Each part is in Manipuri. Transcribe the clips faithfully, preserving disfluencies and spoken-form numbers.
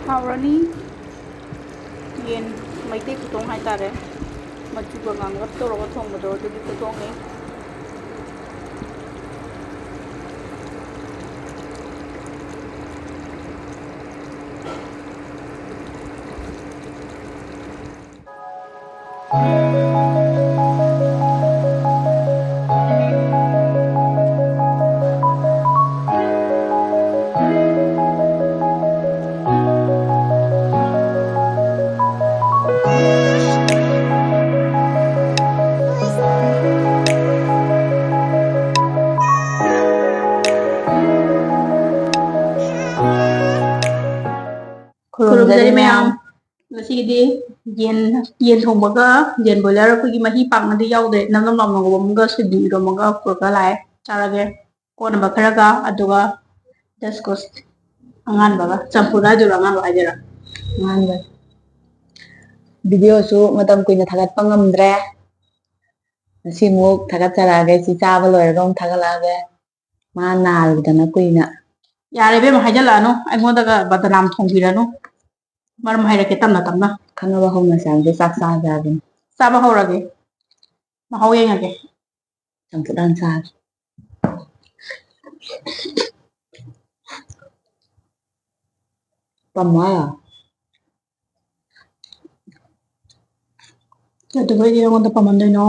ꯍꯥꯎꯔꯅꯤ꯫ ꯌꯦꯟ ꯃꯩꯇꯩ ꯈꯨꯊꯣꯡ ꯍꯥꯏꯇꯥꯔꯦ, ꯃꯆꯨꯒ ꯉꯥꯡꯂꯞ ꯇꯧꯔꯒ ꯊꯣꯡꯕꯗꯣ, ꯑꯗꯨꯒꯤ ꯈꯨꯊꯣꯡꯅꯤ꯫ ꯈꯨꯔꯨꯝꯖꯔꯤ ꯃꯌꯥꯝ꯫ ꯉꯁꯤꯒꯤꯗꯤ ꯌꯦꯟ, ꯌꯦꯟ ꯊꯣꯡꯕꯒ ꯌꯦꯟ ꯕꯣꯏꯂꯔ ꯑꯩꯈꯣꯏꯒꯤ ꯃꯍꯤ ꯄꯥꯛꯅꯗꯤ ꯌꯥꯎꯗ꯭ꯔꯦ, ꯅꯝ ꯅꯝ ꯂꯥꯎꯅ ꯉꯧꯕ ꯑꯃꯒ ꯁꯣꯏꯕꯨꯝ ꯏꯔꯣꯝꯕꯒ ꯄꯨꯔꯒ ꯂꯥꯛꯑꯦ꯫ ꯆꯥꯔꯒꯦ꯫ ꯀꯣꯟꯅꯕ ꯈꯔꯒ, ꯑꯗꯨꯒ ꯗꯁꯀꯨꯁ ꯑꯉꯥꯟꯕꯒ, ꯆꯝꯐꯨꯠ ꯍꯥꯏꯗꯣꯏꯔꯣ, ꯑꯉꯥꯟꯕ ꯍꯥꯏꯗꯣꯏꯔꯣ? ꯑꯉꯥꯟꯕ꯫ ꯚꯤꯗꯤꯑꯣꯁꯨ ꯃꯇꯝ ꯀꯨꯏꯅ ꯊꯥꯒꯠꯄ ꯉꯝꯗ꯭ꯔꯦ꯫ ꯉꯁꯤ ꯑꯃꯨꯛ ꯊꯥꯒꯠꯆꯔꯛꯑꯒꯦ, ꯁꯤ ꯆꯥꯕ ꯂꯣꯏꯔꯒ ꯑꯃꯨꯛ ꯊꯥꯒꯠꯂꯛꯑꯒꯦ꯫ ꯃꯥ ꯅꯥꯔꯨꯗꯅ ꯀꯨꯏꯅ꯫ ꯌꯥꯔꯦ ꯏꯕꯦꯝꯃ, ꯍꯥꯏꯖꯜꯂꯛꯑꯅꯨ, ꯑꯩꯉꯣꯟꯗꯒ ꯕꯗꯅꯥꯝ ꯊꯣꯡꯕꯤꯔꯅꯨ꯫ ꯃꯔꯝ ꯍꯥꯏꯔꯛꯀꯦ ꯇꯞꯅ ꯇꯞꯅ꯫ ꯈꯪꯉꯕ ꯍꯧꯅꯁꯦ ꯍꯥꯏꯕꯗꯤ ꯆꯥꯛ ꯆꯥꯁꯦ ꯍꯥꯏꯕꯅꯤ꯫ ꯆꯥꯕ ꯍꯧꯔꯒꯦ꯫ ꯃꯍꯥꯎ ꯌꯦꯡꯉꯒꯦ꯫ ꯆꯝꯐꯨꯠ ꯍꯥꯟꯅ ꯆꯥꯒꯦ꯫ ꯄꯝꯃꯣ ꯍꯥꯏꯔꯣ? ꯀꯩꯗꯧꯕꯩꯗꯤ ꯅꯉꯣꯟꯗ ꯄꯥꯝꯍꯟꯗꯣꯏꯅꯣ?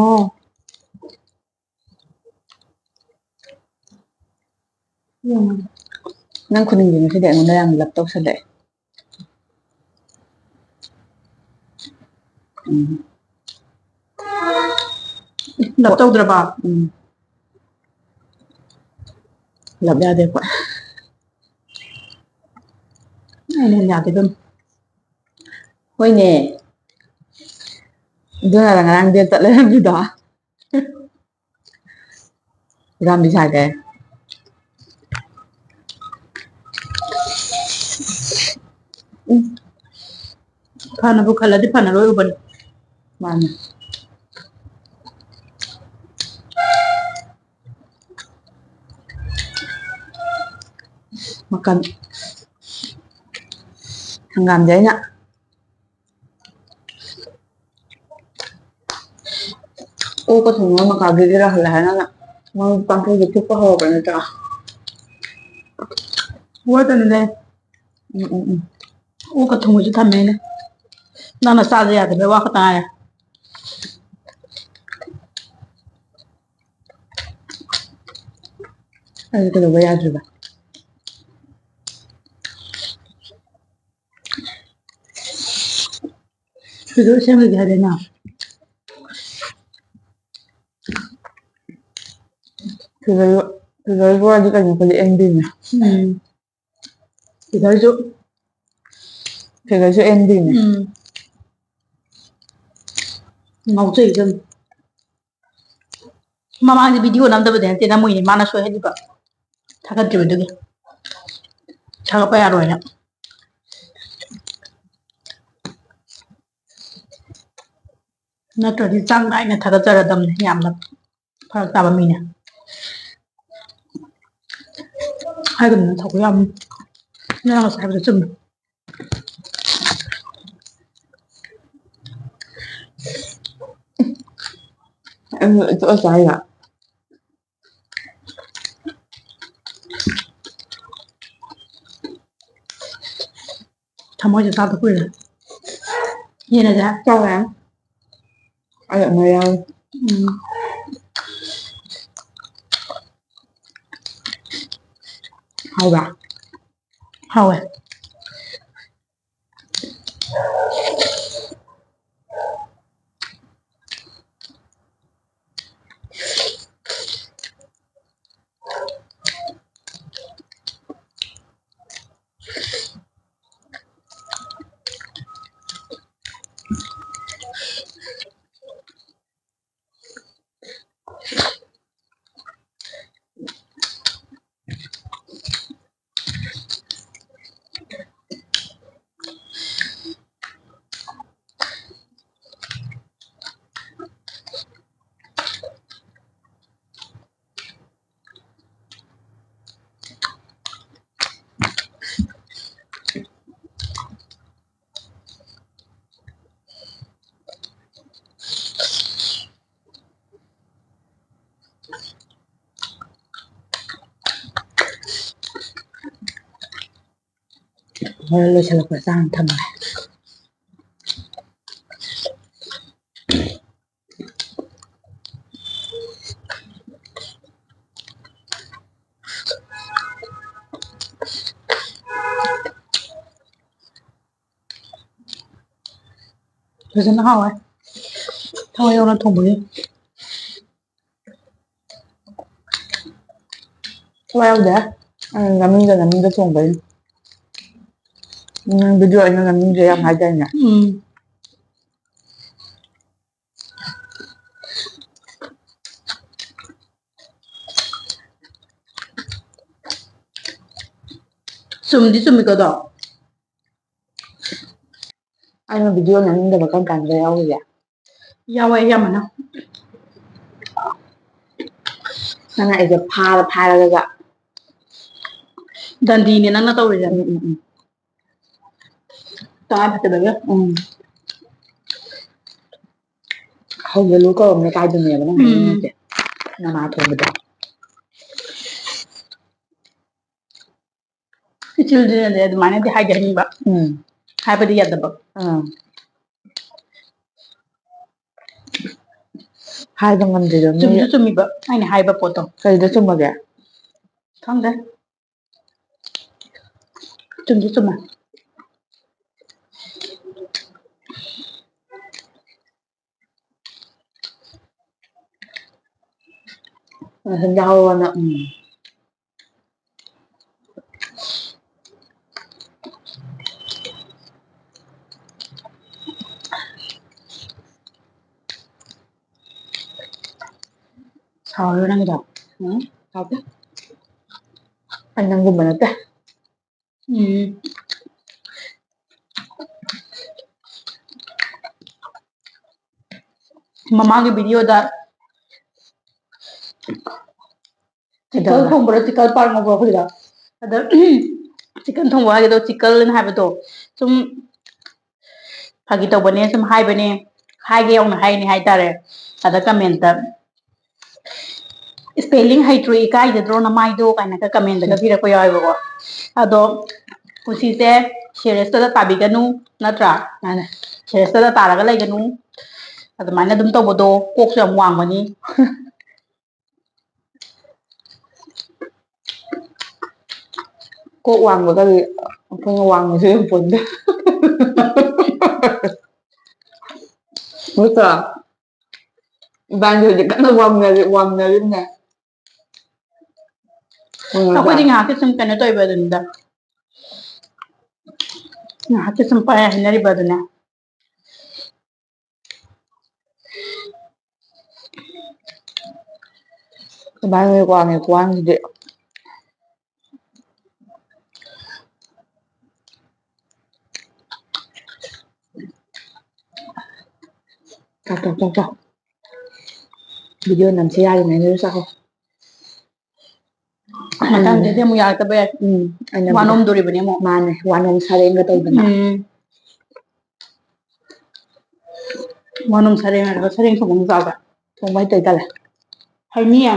ꯎꯝ꯫ ꯅꯪ ꯈꯨꯅꯤꯡꯗꯤ ꯉꯁꯤꯗꯤ ꯑꯩꯉꯣꯟꯗ ꯌꯥꯝ ꯂꯞ ꯇꯧꯁꯜꯂꯛꯑꯦ꯫ ꯎꯝ꯫ ꯂꯞ ꯇꯧꯗ꯭ꯔꯕ? ꯎꯝ꯫ ꯂꯞ ꯌꯥꯗꯦ ꯑꯩꯈꯣꯏ꯫ ꯑꯩꯅ ꯍꯦꯟꯅ ꯌꯥꯗꯦ ꯑꯗꯨꯝ꯫ ꯍꯣꯏꯅꯦ꯫ ꯑꯗꯨꯅ ꯉꯔꯥꯡ date ꯆꯠ ꯂꯩꯔꯝꯃꯤꯗꯣ꯫ ꯍꯨꯔꯥꯟꯕꯤ ꯁꯥꯒꯦ꯫ ꯎꯝ꯫ ꯐꯅꯕꯨ ꯈꯜꯂꯗꯤ ꯐꯅꯔꯣꯏ ꯎꯕꯅꯤ꯫ ꯃꯥꯅꯤ꯫ ꯃꯀꯟ꯫ ꯍꯪꯒꯥꯝꯗꯤ ꯑꯩꯅ ꯑꯣꯛꯀ ꯊꯣꯡꯕ ꯃꯀꯥꯕꯤꯒꯤꯔ ꯍꯜꯂꯦ ꯍꯥꯏꯅ ꯃꯔꯨ ꯄꯥꯡꯈꯩꯁꯦ ꯐꯨꯠꯄ ꯍꯧꯔꯕ ꯅꯠꯇ꯭ꯔꯥ? ꯋꯥꯇꯅꯤꯗ꯫ ꯎꯝ, ꯎꯝ, ꯎꯝ꯫ ꯑꯣꯛꯀ ꯊꯣꯡꯕꯁꯨ ꯊꯝꯃꯦ ꯑꯩꯅ꯫ ꯅꯪꯅ ꯆꯥꯗ ꯌꯥꯗꯕꯩ ꯋꯥ ꯈꯛꯇ ꯉꯥꯏꯔꯦ꯫ ꯑꯩꯗꯤ ꯀꯩꯗꯧꯕ ꯌꯥꯗ꯭ꯔꯤꯕ? ꯁꯤꯗ ꯁꯦꯝꯂꯒꯦ ꯍꯥꯏꯗꯅ꯫ ꯐꯤꯒꯔ, ꯐꯤꯒꯔꯒꯤ ꯋꯥꯗꯤ ꯀꯩꯅꯣ ꯑꯩꯈꯣꯏꯗꯤ ꯑꯦꯝ ꯕꯤꯅꯦ꯫ ꯎꯝ꯫ ꯐꯤꯒꯔꯁꯨ, ꯐꯤꯒꯔꯁꯨ ꯑꯦꯝ ꯕꯤꯅꯦ꯫ ꯎꯝ꯫ ꯉꯥꯎꯖꯩ ꯏꯕꯦꯝꯃ꯫ ꯃꯃꯥꯡꯗꯤ video ꯅꯝꯗꯕꯗꯤ ꯅꯠꯇꯦ, ꯅꯝꯃꯨꯏꯅꯦ, ꯃꯥꯅ ꯁꯣꯏꯍꯜꯂꯤꯕ꯫ ꯊꯥꯒꯠꯇ꯭ꯔꯤꯕꯗꯨꯒꯤ꯫ ꯊꯥꯒꯠꯄ ꯌꯥꯔꯣꯏꯅ꯫ ꯅꯠꯇ꯭ꯔꯗꯤ ꯆꯥꯡ ꯅꯥꯏꯅ ꯊꯥꯒꯠꯆꯔꯗꯝꯅꯦ, ꯌꯥꯝꯅ ꯐꯔꯛ ꯇꯥꯕ ꯃꯤꯅꯦ꯫ ꯍꯥꯏꯒꯅꯨ, ꯊꯧꯕ ꯌꯥꯝ, ꯅꯪ ꯉꯁꯥꯏ ꯍꯥꯏꯕꯗꯣ ꯆꯨꯝꯃꯦ꯫ ꯑꯩ ꯇꯣꯛꯑ ꯆꯥꯏꯔꯣ? ꯊꯃꯣꯏꯁꯦ ꯆꯥꯗ ꯀꯨꯏꯔꯦ꯫ ꯌꯦꯟ ꯑꯁꯦ ꯆꯥꯎꯔꯦ꯫ ꯑꯩ ꯑꯃ ꯌꯥꯎꯔꯤ꯫ ꯎꯝ꯫ ꯍꯥꯎꯕ꯭ꯔꯥ? ꯍꯥꯎꯋꯦ꯫ ꯍꯣꯔꯦꯟ ꯂꯣꯏꯁꯤꯜꯂꯛꯄ ꯆꯥꯅ ꯊꯝꯃꯒꯦ꯫ ꯐꯖꯅ ꯍꯥꯎꯋꯦ꯫ ꯊꯋꯥꯏ ꯌꯥꯎꯅ ꯊꯣꯡꯕꯒꯤ꯫ ꯊꯋꯥꯏ ꯌꯥꯎꯗꯦ꯫ ꯑꯩꯅ ꯅꯝꯅꯤꯡꯗ ꯅꯝꯅꯤꯡꯗ ꯊꯣꯡꯕꯩꯅꯤ꯫ ꯅꯪ video ꯑꯩꯅ ꯅꯝꯅꯤꯡꯗ꯭ꯔꯦ ꯌꯥꯝ ꯍꯥꯏꯗꯥꯏꯅꯦ? ꯎꯝ꯫ ꯆꯨꯝꯗꯤ ꯆꯨꯝꯃꯤꯀꯣ ꯑꯗꯣ꯫ ꯑꯩꯅ video ꯅꯝꯅꯤꯡꯗꯕ ꯀꯔꯝ ꯀꯥꯟꯗ ꯌꯥꯎꯔꯤꯒꯦ? ꯌꯥꯎꯋꯦ, ꯑꯌꯥꯝꯕꯅ꯫ ꯅꯪꯅ ꯑꯩꯁꯦ ꯐꯥꯔ ꯐꯥꯔꯒ꯫ ꯗꯟꯗꯤꯅꯦ ꯅꯪꯅ ꯇꯧꯔꯤꯁꯦ꯫ ꯎꯝ, ꯎꯝ, ꯎꯝ꯫ ꯇꯉꯥꯏ ꯐꯗꯕꯒꯤ꯫ ꯎꯝ꯫ ꯍꯧꯖꯤꯜꯂꯨ ꯀꯧꯔꯝꯅꯦ ꯀꯥꯏꯗꯅꯦꯕ ꯅꯪ ꯎꯝ꯫ ꯍꯥꯏꯅꯤꯡꯉꯤꯁꯦ? ꯅꯃꯥ ꯊꯣꯡꯕꯗ꯫ ꯏꯆꯤꯜꯁꯤꯅꯅꯦ ꯑꯗꯨꯃꯥꯏꯅꯗꯤ ꯍꯥꯏꯗꯤ ꯍꯥꯏꯅꯤꯡꯕ꯫ ꯎꯝ꯫ ꯍꯥꯏꯕꯗꯤ ꯌꯥꯗꯕ꯫ ꯑꯥ꯫ ꯍꯥꯏꯕ ꯉꯝꯗ꯭ꯔꯤꯗꯣ ꯃꯤ ꯆꯨꯝꯁꯨ ꯆꯨꯝꯃꯤꯕ ꯑꯩꯅ ꯍꯥꯏꯕ ꯄꯣꯠꯇꯣ꯫ ꯀꯔꯤꯗ ꯆꯨꯝꯃꯒꯦ? ꯈꯪꯗꯦ꯫ ꯆꯨꯝꯁꯨ ꯆꯨꯝꯃꯦ꯫ ꯃꯊꯟꯇ ꯍꯧꯔꯣꯅ꯫ ꯎꯝ꯫ ꯁꯥꯎꯔꯤꯔꯣ ꯅꯪꯒꯤꯗꯣ? ꯎꯝ, ꯁꯥꯎꯗꯦ꯫ ꯑꯩ ꯅꯪꯒꯨꯝꯕ ꯅꯠꯇꯦ꯫ ꯎꯝ꯫ ꯃꯃꯥꯡꯒꯤ videoꯗ ꯆꯤꯛꯀꯜ ꯀꯩꯗꯧꯕ? ꯊꯣꯡꯕ꯭ꯔꯥ, ꯆꯤꯛꯀꯜ ꯄꯥꯔꯛ ꯉꯧꯕ꯭ꯔꯥ ꯑꯩꯈꯣꯏꯗ? ꯑꯗ ꯆꯤꯛꯀꯟ ꯊꯣꯡꯕ ꯍꯥꯏꯒꯗꯣ, ꯆꯤꯛꯀꯜꯅ ꯍꯥꯏꯕꯗꯣ ꯁꯨꯝ ꯐꯥꯒꯤ ꯇꯧꯕꯅꯦ, ꯁꯨꯝ ꯍꯥꯏꯕꯅꯦ, ꯍꯥꯏꯒꯦ ꯌꯧꯅ ꯍꯥꯏꯅꯤ ꯍꯥꯏꯇꯥꯔꯦ꯫ ꯑꯗ commentꯇ "spelling ꯍꯩꯇ꯭ꯔꯣ, ꯏꯀꯥꯏꯖꯗ꯭ꯔꯣ ꯅꯃꯥꯏꯗꯣ?" ꯀꯥꯏꯅꯒ commentꯇꯒ ꯄꯤꯔꯛꯄ ꯌꯥꯎꯋꯦꯕꯀꯣ꯫ ꯑꯗꯣ ꯄꯨꯟꯁꯤꯁꯦ ꯁꯦꯔꯦꯁꯇꯗ ꯇꯥꯕꯤꯒꯅꯨ, ꯅꯠꯇ꯭ꯔꯥ? ꯃꯥꯅꯦ꯫ ꯁꯦꯔꯦꯁꯇꯗ ꯇꯥꯔꯒ ꯂꯩꯒꯅꯨ꯫ ꯑꯗꯨꯃꯥꯏꯅ ꯑꯗꯨꯝ ꯇꯧꯕꯗꯣ ꯀꯣꯛꯁꯨ ꯌꯥꯝ ꯋꯥꯡꯕꯅꯤ꯫ ꯀꯣꯛ ꯋꯥꯡꯕꯒꯗꯤ ꯑꯩꯈꯣꯏꯅ ꯋꯥꯡꯕꯁꯨ ꯌꯥꯝ ꯄꯣꯟꯗꯦ꯫ ꯅꯠꯇ꯭ꯔꯥ? ꯏꯕꯥꯅꯤ ꯍꯧꯖꯤꯛ ꯀꯟꯅ ꯋꯥꯡꯅꯔꯤ-, ꯋꯥꯡꯅꯔꯤꯕꯅꯦ꯫ ꯑꯩꯈꯣꯏꯗꯤ ꯉꯥꯏꯍꯥꯛꯀꯤ ꯁꯨꯝ ꯀꯩꯅꯣ ꯇꯧꯕ ꯑꯗꯨꯅꯤꯗ꯫ ꯉꯥꯏꯍꯥꯛꯀꯤ ꯁꯨꯝ ꯄꯥꯏ ꯍꯥꯏꯅꯔꯤꯕ ꯑꯗꯨꯅꯦ꯫ ꯏꯕꯥꯅꯤ ꯋꯥꯡꯉꯦ ꯈꯨꯋꯥꯡꯁꯤꯗꯤ꯫ ꯆꯥꯎ, ꯆꯥꯎ, ꯆꯥꯎ, ꯆꯥꯎ꯫ ꯚꯤꯗꯤꯑꯣ ꯅꯝꯁꯦ ꯌꯥꯔꯤꯉꯩꯗꯨꯗ ꯆꯥꯍꯧ꯫ ꯃꯊꯪꯗꯗꯤ ꯑꯃꯨꯛ ꯌꯥꯔꯛꯇꯕ ꯌꯥꯏ꯫ ꯎꯝ, ꯑꯩꯅ ꯋꯥ ꯅꯣꯝꯗꯣꯔꯤꯕꯅꯤ ꯑꯃꯨꯛ꯫ ꯃꯥꯅꯦ, ꯋꯥꯅꯣꯝ ꯁꯥꯔꯦꯡꯒ ꯇꯧꯗꯅ꯫ ꯎꯝ꯫ ꯋꯥꯅꯣꯝ ꯁꯥꯔꯦꯡ ꯍꯥꯏꯔꯒ ꯁꯥꯔꯦꯡ ꯊꯣꯡꯕ ꯑꯃꯨꯛ ꯆꯥꯕ꯫ ꯊꯣꯡꯕ ꯍꯩꯇ ꯇꯜꯂꯦ꯫ ꯍꯩꯅꯤꯌꯦ꯫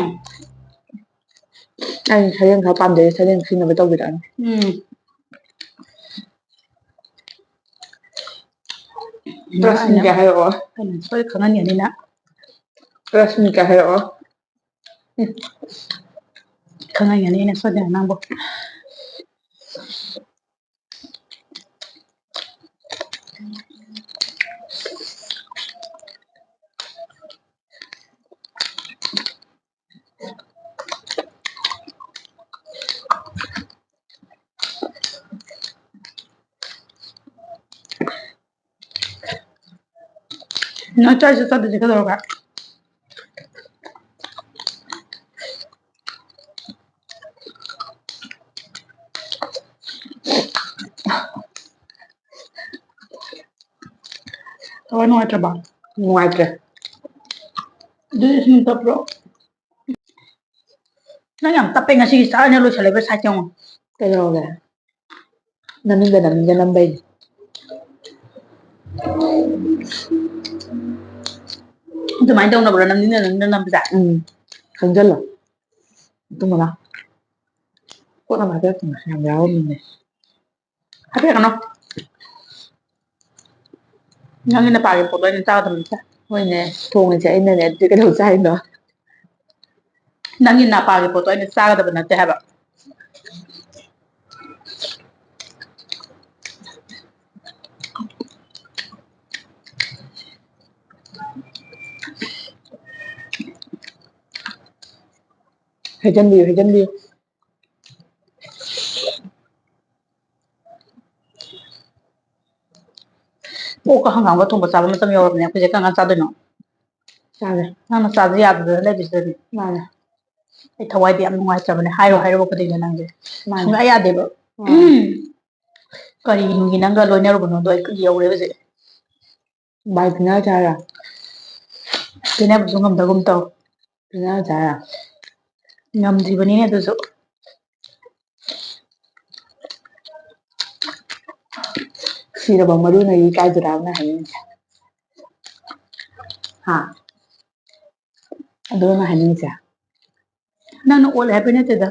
ꯑꯩ ꯁꯥꯔꯦꯡ ꯈꯔ ꯄꯥꯝꯖꯩ, ꯁꯥꯔꯦꯡ ꯁꯤꯅꯕ ꯇꯧꯕꯤꯔꯛꯑꯅꯤ꯫ ꯎꯝ꯫ ꯔꯁꯃꯤꯀꯥ ꯍꯥꯏꯔꯛꯑꯣ꯫ ꯑꯩꯅ ꯁꯣꯏ ꯈꯪꯍꯟꯒꯅꯤꯅ꯫ ꯔꯁꯃꯤꯀꯥ ꯍꯥꯏꯔꯛꯑꯣ꯫ ꯎꯝ꯫ ꯈꯪꯍꯟꯒꯅꯤꯅ ꯁꯣꯏꯗꯅ ꯅꯪꯕꯨ꯫ ꯅꯣꯏ ꯆꯥꯏꯁꯦ ꯆꯥꯗ꯭ꯔꯗꯤ ꯀꯩꯗꯧꯔꯒꯦ? ꯊꯋꯥꯏ ꯅꯨꯡꯉꯥꯏꯇ꯭ꯔꯕ? ꯅꯨꯡꯉꯥꯏꯇ꯭ꯔꯦ꯫ ꯑꯗꯨꯗꯤ ꯁꯨꯝ ꯇꯞꯄ꯭ꯔꯣ? ꯅꯪ ꯌꯥꯝ ꯇꯞꯄꯦ ꯉꯁꯤꯒꯤ, ꯆꯥꯔꯅ ꯂꯣꯏꯁꯜꯂꯛꯏꯕ ꯁꯥꯏꯠ ꯌꯦꯡꯉꯣ꯫ ꯀꯩꯗꯧꯔꯒꯦ? ꯅꯝꯅꯤꯡꯗ ꯅꯝꯅꯤꯡꯗ ꯅꯝꯕꯩꯅꯦ꯫ ꯑꯗꯨꯃꯥꯏꯅ ꯇꯧꯅꯕ꯭ꯔꯣ, ꯅꯝꯅꯤꯡꯗ ꯅꯝꯅꯤꯡꯗ ꯅꯝꯕꯁꯦ? ꯎꯝ, ꯈꯪꯖꯜꯂꯣ꯫ ꯑꯗꯨꯃꯅ ꯄꯣꯠ ꯑꯃ ꯍꯥꯏꯕꯤꯔꯛꯀꯦ, ꯌꯥꯝ ꯌꯥꯎꯔꯝꯃꯤꯅꯦ꯫ ꯍꯥꯏꯕꯤꯔꯛꯀꯅꯣ꯫ ꯅꯪꯒꯤ ꯅꯄꯥꯒꯤ ꯄꯣꯠꯇꯣ ꯑꯩꯅ ꯆꯥꯒꯗꯕ ꯅꯠꯇꯦ꯫ ꯍꯣꯏꯅꯦ, ꯊꯣꯡꯉꯤꯁꯦ ꯑꯩꯅꯅꯦ, ꯑꯗꯨꯗꯤ ꯀꯩꯗꯧ ꯆꯥꯏꯅꯣ? ꯅꯪꯒꯤ ꯅꯄꯥꯒꯤ ꯄꯣꯠꯇꯣ ꯑꯩꯅ ꯆꯥꯒꯗꯕ ꯅꯠꯇꯦ ꯍꯥꯏꯕ꯫ ꯍꯩꯖꯟꯕꯤꯌꯨ, ꯍꯩꯖꯟꯕꯤꯌꯨ꯫ ꯑꯣꯛꯀ ꯍꯪꯒꯥꯝꯒ ꯊꯣꯡꯕ ꯆꯥꯕ ꯃꯇꯝ ꯌꯧꯔꯕꯅꯦ꯫ ꯑꯩꯈꯣꯏꯁꯦ ꯀꯔꯝ ꯀꯥꯟ ꯆꯥꯗꯣꯏꯅꯣ? ꯆꯥꯒꯦ꯫ ꯅꯪꯅ ꯆꯥꯕ ꯌꯥꯗꯗꯅ ꯂꯩꯕꯁꯤꯗꯅꯦ꯫ ꯃꯥꯅꯦ꯫ ꯑꯩ ꯊꯋꯥꯏꯗꯤ ꯌꯥꯝ ꯅꯨꯡꯉꯥꯏꯇ꯭ꯔꯕꯅꯦ꯫ ꯍꯥꯏꯔꯣ ꯍꯥꯏꯔꯣ ꯈꯨꯗꯤꯡꯗ ꯅꯪꯁꯦ꯫ ꯃꯥꯅꯦ꯫ ꯁꯨꯡꯌꯥ ꯌꯥꯗꯦꯕ꯫ ꯎꯝ꯫ ꯀꯔꯤꯅꯨꯡꯒꯤ ꯅꯪꯒ ꯂꯣꯏꯅꯔꯨꯕꯅꯣꯗꯣ ꯑꯩ ꯌꯧꯔꯦ ꯍꯧꯖꯤꯛ꯫ ꯚꯥꯏ ꯄꯤꯅꯔꯁꯦ ꯍꯥꯏꯔꯣ? ꯄꯤꯅꯕꯁꯨ ꯉꯝꯗꯒꯨꯝ ꯇꯧ꯫ ꯄꯤꯅꯔꯁꯦ ꯍꯥꯏꯔꯣ? ꯉꯝꯗ꯭ꯔꯤꯕꯅꯤꯅꯦ ꯑꯗꯨꯁꯨ꯫ ꯁꯤꯔꯕ ꯃꯔꯨꯅ ꯏꯀꯥꯏꯗꯨꯔꯥ ꯅꯪ ꯍꯥꯏꯅꯤꯡꯉꯤꯁꯦ? ꯍꯥ? ꯑꯗꯨꯔꯣ ꯅꯪ ꯍꯥꯏꯅꯤꯡꯉꯤꯁꯦ? ꯅꯪꯅ ꯑꯣꯠꯂꯦ ꯍꯥꯏꯕꯩ ꯅꯠꯇꯦꯗ꯫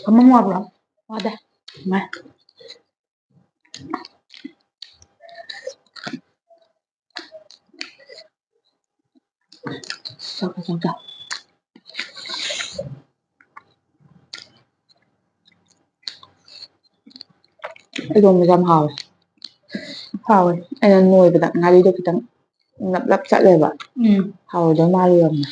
ꯑꯃ ꯋꯥꯕ꯭ꯔꯣ? ꯋꯥꯗꯦ꯫ ꯃꯥ꯫ ꯆꯥꯎ, ꯆꯥꯎ, ꯆꯥꯎ꯫ ꯏꯔꯣꯝꯕꯁꯦ ꯌꯥꯝ ꯍꯥꯎꯋꯦ꯫ ꯍꯥꯎꯋꯦ꯫ ꯑꯩꯅ ꯅꯣꯏꯕꯗ ꯉꯥꯔꯤꯗꯣ ꯈꯤꯇꯪ ꯅꯞ ꯂꯞ ꯆꯠꯂꯦꯕ꯫ ꯎꯝ꯫ ꯍꯥꯎꯔꯣꯏꯗꯧ ꯃꯥꯜꯂꯨꯔꯕꯅꯦ꯫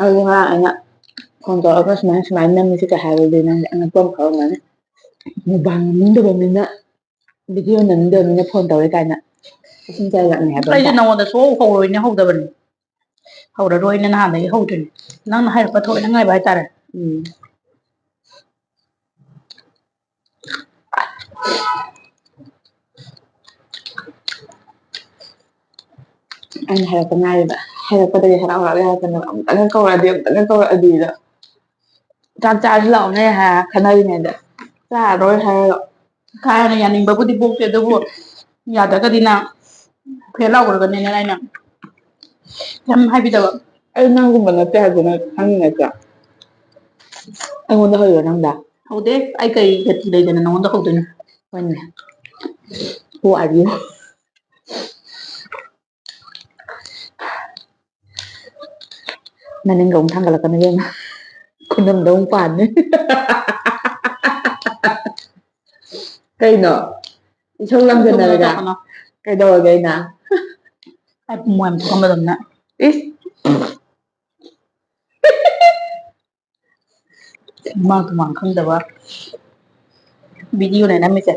ꯑꯗꯨꯗꯤ ꯉꯔꯥꯡ ꯑꯩꯅ ꯐꯣꯟ ꯇꯧꯔꯒ ꯁꯨꯃꯥꯏꯅ ꯁꯨꯃꯥꯏꯅ ꯅꯝꯃꯤꯁꯦ ꯀꯩ ꯍꯥꯏꯔꯨꯗꯣꯏ? ꯅꯪꯗꯤ ꯑꯉꯛꯄ ꯑꯃ ꯐꯥꯎꯔꯝꯒꯅꯤ꯫ ꯃꯨꯛꯕꯥꯡ ꯅꯝꯅꯤꯡꯗꯕ ꯃꯤꯅ, ꯚꯤꯗꯤꯑꯣ ꯅꯝꯅꯤꯡꯗꯕ ꯃꯤꯅ ꯐꯣꯟ ꯇꯧꯔꯦ ꯀꯥꯏꯅ ꯏꯁꯤꯡ ꯆꯥꯏꯔꯛꯅꯤ ꯍꯥꯏꯕ ꯑꯩꯁꯦ ꯑꯝꯇ꯫ ꯅꯉꯣꯟꯗ ꯁꯨꯡꯍꯧ ꯍꯧꯔꯣꯏꯅ ꯍꯧꯗꯕꯅꯤ꯫ ꯍꯧꯔꯔꯣꯏꯅ ꯅꯍꯥꯟꯗꯒꯤ ꯍꯧꯗ꯭ꯔꯤꯅꯤ꯫ ꯅꯪꯅ ꯍꯥꯏꯔꯛꯄ ꯊꯑꯣꯏꯅ ꯉꯥꯏꯕ ꯍꯥꯏꯇꯥꯔꯦ꯫ ꯎꯝ꯫ ꯑꯩꯅ ꯍꯥꯏꯔꯛꯄ ꯉꯥꯏꯔꯤꯕ꯫ ꯍꯥꯏꯔꯛꯄꯗꯒꯤ ꯍꯔꯥꯎ ꯍꯔꯥꯎ ꯌꯥꯔꯛꯄꯅꯦꯕ꯫ "ꯑꯃꯨꯛꯇꯪꯒ ꯀꯧꯔꯛꯑꯗꯤ, ꯑꯃꯨꯛꯇꯪꯒ ꯀꯧꯔꯛꯑꯗꯤꯗꯣ꯫ ꯆꯥꯛ ꯆꯥꯔꯁꯤ ꯂꯥꯛꯑꯣꯅꯦ" ꯍꯥꯏꯔ ꯈꯟꯅꯔꯤꯉꯩꯗ, "ꯆꯥꯔꯔꯣꯏ" ꯍꯥꯏꯔꯒ꯫ ꯀꯥ ꯍꯦꯟꯅ ꯌꯥꯅꯤꯡꯕꯕꯨꯗꯤ ꯄꯣꯛꯇꯦ, ꯑꯗꯨꯕꯨ ꯌꯥꯗ꯭ꯔꯒꯗꯤ ꯅꯪ ꯐꯦꯜ ꯂꯥꯎꯈ꯭ꯔꯒꯅꯤꯅ ꯑꯩꯅ ꯌꯥꯝ ꯍꯥꯏꯕꯤꯗꯕ꯫ ꯑꯩ ꯅꯪꯒꯨꯝꯕ ꯅꯠꯇꯦ ꯍꯥꯏꯕꯗꯨ ꯅꯪ ꯈꯪꯉꯤ ꯅꯠꯇ꯭ꯔꯥ? ꯑꯩꯉꯣꯟꯗ ꯍꯧꯔꯤꯔꯣ ꯅꯪꯗ? ꯍꯧꯗꯦ꯫ ꯑꯩ ꯀꯔꯤ ꯒꯇꯤ ꯂꯩꯗꯅ ꯅꯉꯣꯟꯗ ꯍꯧꯗꯣꯏꯅꯣ? ꯍꯣꯏꯅꯦ꯫ Who are you? ꯅꯅꯤꯡꯒ ꯑꯃꯨꯛ ꯊꯥꯡꯒꯠꯂꯛꯀꯅꯨ ꯏꯕꯦꯝꯃ꯫ ꯈꯨꯅꯝꯗ ꯑꯃꯨꯛ ꯄꯥꯟꯅꯤ꯫ ꯀꯩꯅꯣ? ꯏꯁꯧ ꯂꯥꯡꯖꯟꯅꯔꯒ? ꯇꯧꯀꯅꯣ꯫ ꯀꯩꯗꯧꯔꯒꯦ ꯑꯩꯅ? ꯑꯩ ꯄꯨꯡ ꯃꯌꯥꯝ ꯊꯣꯛꯑꯝꯕꯗꯧꯅ꯫ ꯏꯁ꯫ ꯏꯃꯥꯡ ꯇꯨꯃꯥꯡ ꯈꯪꯗꯕ ꯚꯤꯗꯤꯑꯣꯅꯦ ꯅꯝꯃꯤꯁꯦ꯫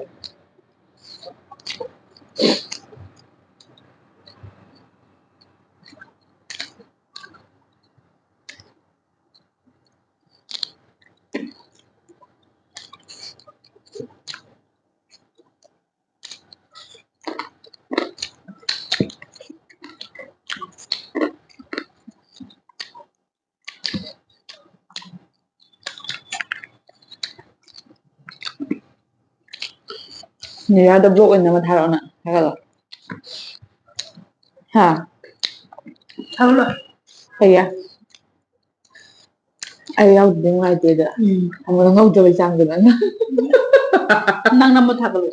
ꯅꯤꯔꯥꯗ ꯕ꯭ꯂꯣꯛ ꯑꯣꯏꯅ ꯑꯃ ꯊꯥꯔꯛꯑꯣ ꯅꯪ꯫ ꯊꯥꯒꯠꯂꯣ꯫ ꯍꯥ? ꯊꯥꯒꯠꯂꯣ꯫ ꯀꯩꯒꯤ? ꯑꯩ ꯌꯥꯎꯗꯕꯗꯤ ꯅꯨꯡꯉꯥꯏꯇꯦꯗ꯫ ꯎꯝ꯫ ꯑꯃꯨꯛ ꯉꯧꯗꯕꯩ ꯆꯥꯡꯗ ꯅꯪꯅ꯫ ꯅꯪ ꯅꯝꯕ ꯊꯥꯒꯠꯂꯣ꯫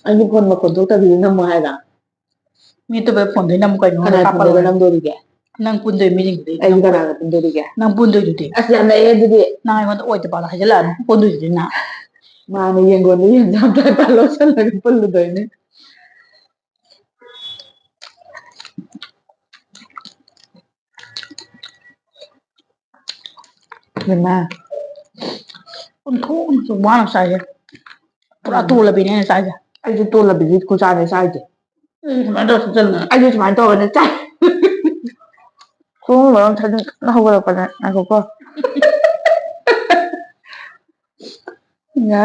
ꯑꯩꯒꯤ ꯐꯣꯟ ꯃꯈꯣꯟ ꯊꯣꯛꯇꯕꯤꯗ ꯅꯝꯃꯣ ꯍꯥꯏꯔ? ꯃꯤ ꯑꯇꯣꯞꯄ ꯐꯣꯟꯗꯩ ꯅꯝꯃꯨ ꯀꯩꯅꯣ, ꯀꯅꯥ ꯀꯥꯞꯄ ꯐꯣꯟꯗꯩꯒ ꯂꯣꯏꯔꯦ꯫ ꯅꯝꯗꯣꯔꯤꯒꯦ? ꯅꯪ ꯄꯨꯟꯗꯣꯏ ꯃꯤꯁꯤꯡꯗꯨꯗꯤ꯫ ꯑꯩꯗꯤ ꯅꯪ ꯀꯅꯥꯒ ꯄꯨꯟꯗꯣꯔꯤꯒꯦ? ꯅꯪ ꯄꯨꯟꯗꯣꯏꯗꯨꯗꯤ꯫ ꯑꯁ, ꯌꯥꯝ ꯂꯩꯌꯦ ꯑꯗꯨꯗꯤ꯫ ꯅꯪ ꯑꯩꯉꯣꯟꯗ ꯑꯣꯏꯗ ꯄꯥꯗ ꯍꯥꯏꯖꯜꯂꯛꯑꯅꯨ, ꯄꯨꯟꯗꯣꯏꯗꯨꯗꯤ ꯅꯪ꯫ ꯃꯥꯅ ꯌꯦꯡꯒꯣꯟꯗ ꯌꯦꯟ ꯆꯥꯝ ꯇꯥꯏ ꯄꯥ ꯂꯧꯁꯜꯂꯒ ꯄꯨꯜꯂꯨꯗꯣꯏꯅꯦ꯫ ꯏꯃꯥ꯫ ꯑꯣꯟꯊꯣꯛꯅꯁꯨ ꯋꯥꯅ ꯆꯥꯏꯁꯦ꯫ ꯄꯨꯔꯥ ꯎꯝ꯫ ꯇꯣꯜꯂꯕꯤꯅꯦ ꯑꯩꯅ ꯆꯥꯏꯁꯦ꯫ ꯑꯩꯁꯨ ꯇꯣꯜꯂꯕꯤꯁꯤ ꯈꯨꯆꯥꯅꯦ ꯆꯥꯏꯁꯦ꯫ ꯎꯝ, ꯁꯨꯃꯥꯏꯅ ꯇꯧꯔ ꯆꯥꯁꯤꯜꯂꯦ꯫ ꯑꯩꯁꯨ ꯁꯨꯃꯥꯏꯅ ꯇꯧꯔꯒꯅꯦ ꯆꯥꯏ꯫ ꯈꯣꯡ ꯃꯔꯣꯝ ꯊꯥꯖꯤꯟ ꯀꯟꯅ ꯍꯧꯒꯠꯂꯛꯄꯅꯦ꯫ ꯉꯥꯏꯈꯣꯀꯣ꯫ ꯌꯥ꯫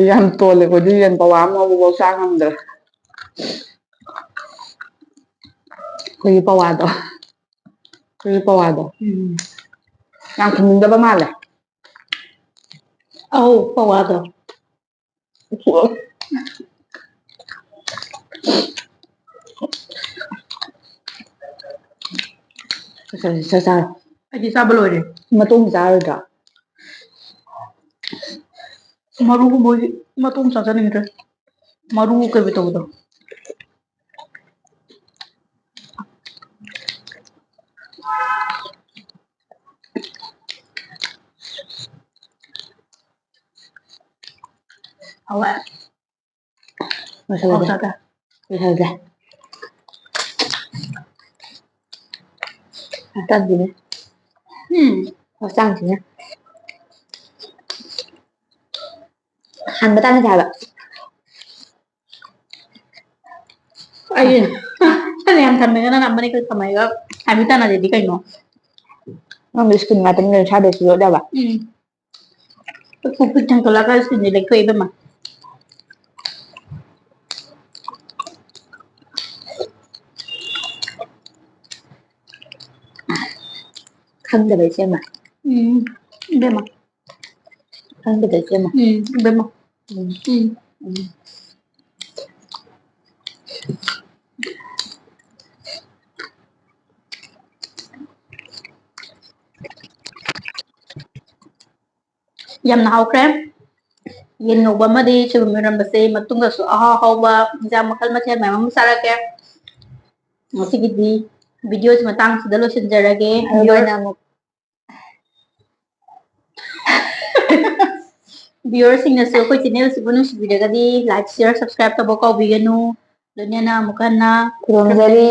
ꯌꯥꯝ ꯇꯣꯜꯂꯦ ꯑꯩꯈꯣꯏꯗꯤ, ꯌꯦꯟ ꯄꯋꯥ ꯑꯃ ꯉꯧꯕꯐꯥꯎ ꯆꯥ ꯉꯝꯗ꯭ꯔꯦ꯫ ꯑꯩꯈꯣꯏꯒꯤ ꯄꯋꯥꯗꯣ, ꯑꯩꯈꯣꯏꯒꯤ ꯄꯋꯥꯗꯣ꯫ ꯎꯝ꯫ ꯌꯥꯝ ꯈꯨꯝꯅꯤꯡꯗꯕ ꯃꯥꯜꯂꯦ꯫ ꯑꯧ, ꯄꯋꯥꯗꯣ꯫ ꯆꯥꯛ ꯆꯥꯔꯣ꯫ ꯑꯩꯗꯤ ꯆꯥꯕ ꯂꯣꯏꯔꯦ꯫ ꯃꯇꯣꯡ ꯆꯥꯔꯣꯏꯗ꯭ꯔꯣ? ꯃꯔꯨꯒꯨꯝꯕ ꯑꯣꯏꯗꯤ ꯃꯇꯣꯡ ꯆꯥꯖꯅꯤꯡꯗ꯭ꯔꯦ꯫ ꯃꯔꯨ ꯀꯩꯕ ꯇꯧꯕꯗꯣ꯫ ꯍꯋꯥꯏ꯫ ꯂꯣꯏꯁꯜꯂꯒꯦ꯫ ꯍꯥꯎ ꯆꯥꯗ꯫ ꯂꯣꯏꯁꯜꯂꯒꯦ꯫ ꯍꯛꯆꯥꯡꯁꯤꯅ꯫ ꯎꯝ꯫ ꯍꯛꯆꯥꯡꯁꯤꯅ꯫ ꯍꯥꯟꯕ ꯇꯥꯟꯅꯁꯦ ꯍꯥꯏꯕ꯫ ꯑꯩ ꯐꯅꯌꯥꯝ ꯊꯝꯃꯦꯒ ꯅꯪ ꯑꯃꯅꯤ ꯈꯛ ꯊꯝꯃꯦꯒ ꯍꯥꯏꯕ ꯇꯥꯟꯅꯗꯦꯗꯤ ꯀꯩꯅꯣ? ꯅꯪꯗꯤ screen ꯉꯥꯛꯇꯅꯤ ꯀꯩꯅꯣ ꯁꯥꯗꯣꯏꯁꯤ ꯂꯣꯠ ꯌꯥꯕ꯫ ꯎꯝ꯫ ꯄꯤꯛ ꯄꯤꯛ ꯊꯥꯡꯀꯠꯂꯒ screenꯁꯦ ꯂꯦꯛꯊꯣꯛꯑꯦ ꯏꯕꯦꯝꯃ꯫ ꯈꯪꯗꯕ ꯏꯆꯦꯃ꯫ ꯎꯝ, ꯏꯕꯦꯝꯃ꯫ ꯈꯪꯗꯕ ꯏꯆꯦꯃ꯫ ꯎꯝ, ꯏꯕꯦꯝꯃ꯫ ꯎꯝ꯫ ꯎꯝ꯫ ꯎꯝ꯫ ꯌꯥꯝꯅ ꯍꯥꯎꯈ꯭ꯔꯦ꯫ ꯌꯦꯟ ꯉꯧꯕ ꯑꯃꯗꯤ ꯁꯣꯏꯕꯨꯝ ꯏꯔꯣꯟꯕꯁꯦ ꯃꯇꯨꯡꯗꯁꯨ ꯑꯍꯥꯎ ꯑꯍꯥꯎꯕ ꯏꯟꯖꯥꯡ ꯃꯈꯜ ꯃꯊꯦꯜ ꯃꯌꯥꯝ ꯑꯃ ꯆꯥꯔꯛꯀꯦ꯫ ꯉꯁꯤꯒꯤꯗꯤ videoꯁꯤ ꯃꯇꯥꯡꯁꯤꯗ ꯂꯣꯏꯁꯤꯟꯖꯔꯒꯦ꯫ ꯑꯗꯨꯒ ꯑꯩꯅ ꯑꯃꯨꯛ Viewerꯁꯤꯡꯅꯁꯨ ꯑꯩꯈꯣꯏ channelꯁꯤꯕꯨ ꯅꯨꯡꯁꯤꯕꯤꯔꯒꯗꯤ like, share, subscribe ꯇꯧꯕ ꯀꯥꯎꯕꯤꯒꯅꯨ꯫ ꯂꯣꯏꯅꯅ ꯑꯃꯨꯛ ꯍꯟꯅ ꯈꯨꯔꯨꯝꯖꯔꯤ꯫